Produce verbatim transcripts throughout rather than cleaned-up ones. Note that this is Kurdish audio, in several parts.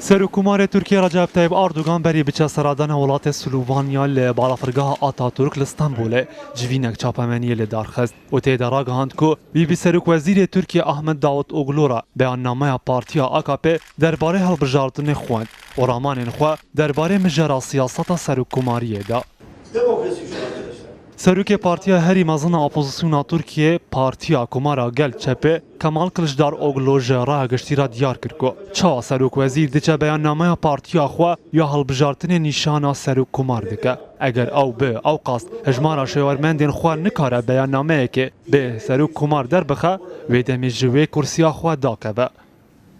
Serokkomarê Tirkiyê Recep Tayyip Erdogan berî biçe seradana welatê Slovanya li balafirgeha Atatürk li Stenbolê civînek çapemeniyê li dar xist û tê de ragihand ku wî bi serokwezîrê Tirkiyê Ahmet Davutoglu re beyannameya partiya A K P derbarê hilbijartinê xwend û ramanên xwe derbarê mijara siyaseta serokkomariyê da. Demokrasi şu arkadaşlar. Serokê partiya herî mezin a opozisyona Tirkiyê, Partiya Komara Gel Çepê, Kemal Kiliçdaroglu ji raya giştî re diyar kir ku çawa serokwezîr diçe beyannameya partiya xwe ya hilbijartinê nîşana serokkomar dike. Eger ew bi ew qas hejmara şêwermendên xwe nikare beyannameyekê bi serokkomar derbixe, wê demê ji wê kursiya xwe dakeve.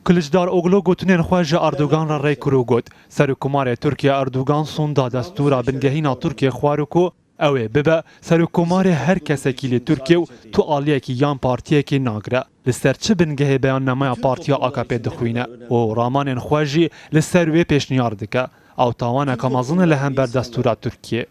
Kiliçdaroglu gotinên xwe ji Erdogan re rê kir û got, Serokkomarê Tirkiye Erdogan sonda destûra bingehîna Tirkiye xwar û ku ew ê bibe serokkomarê her kesekî li Tirkiye û tu aliyekî yan partiyekê nagire. Li ser çi bingehê beyannameya partiya A K P dixwîne û ramanên xwe jî li ser wê pêşniyar dike? Ew tawaneke mezin e li hember destûra Tirkiye.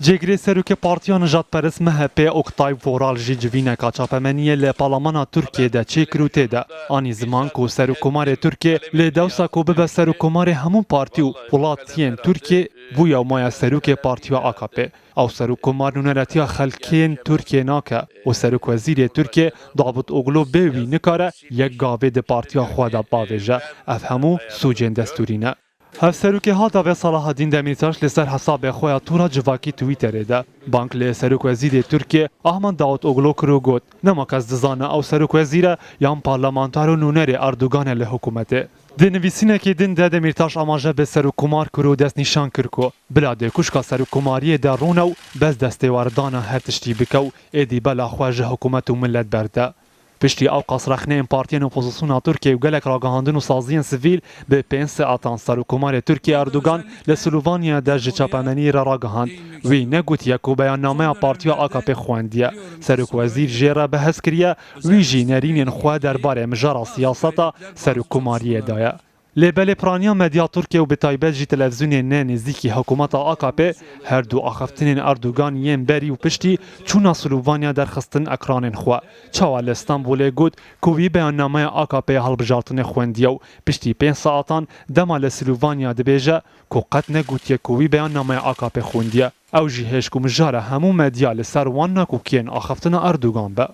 Cêgirê serokê Partiya Nijadperest M H P Oktay Vural jî civîneka çapemeniyê li Parlemana Tirkiyê de çêkir û tê de anî ziman ku serokkomarê Tirkiyê lê dewsa ku bibe serokkomarê hemû partî û welatiyên Tirkiyê bûye û maye serokê partiya A K P. Ew serokkomar nûneretiya xelkên Tirkiyê nake û serokwezîrê Tirkiyê Davutoglu bê wî nikare yek gavê di partiya xwe de bavêje. Ev hemû sûcên destûrî ne. Hevserokê HADAVê Selahaddîn Demîrtaş li ser hesabê xwe ya tora civakî Twitterê de bang li serokwezîrê Tirkiyê Ahmet Davutoglu kir û got, Nema kes dizane ew serokwezîr e yan parlamenter û nûnerê Erdogan e li hikûmetê. Di nivîsînekê din de Demîrtaş amaje bi serokkomar kir û destnîşan kir ku bila dê kuşka serokkomariyê de rûne û bes destê werdana her tiştî bike û êdî bela xwe ji hikûmet û milet berde. Piştî ew qas rexneyên partiyên opozisyona Tirkiyê û gelek ragihandin û saziyên sivîl bi pênc saetan Serokkomarê Tirkiyê Erdogan li Slovanya de ji çapemeniyê re ragihand. Wî negotiye ku beyannameya partiya A K P xwendiye. Serokwezîr jê re bi hez kiriye, wî jî nerînên xwe derbarê mijara siyaseta serokkomariyê daye. Lê belê piraniya medya Tirkiyê û bi taybet jî televîzyonên ne nêzîkî hikûmeta A K P her du axaftinên Erdogan yên berî û piştî çûna Slovanya derxistin ekranên xwe. Çawa li Stenbolê got ku wî beyannameya A K P ya hilbijartinê xwendiye û piştî pênc saetan dema li Slovanya dibêje ku qet negotiye ku wî beyannameya A K P xwendiye. Ew jî hêj ku mijara hemû medya li ser wan nakokiyên axaftina Erdogan be.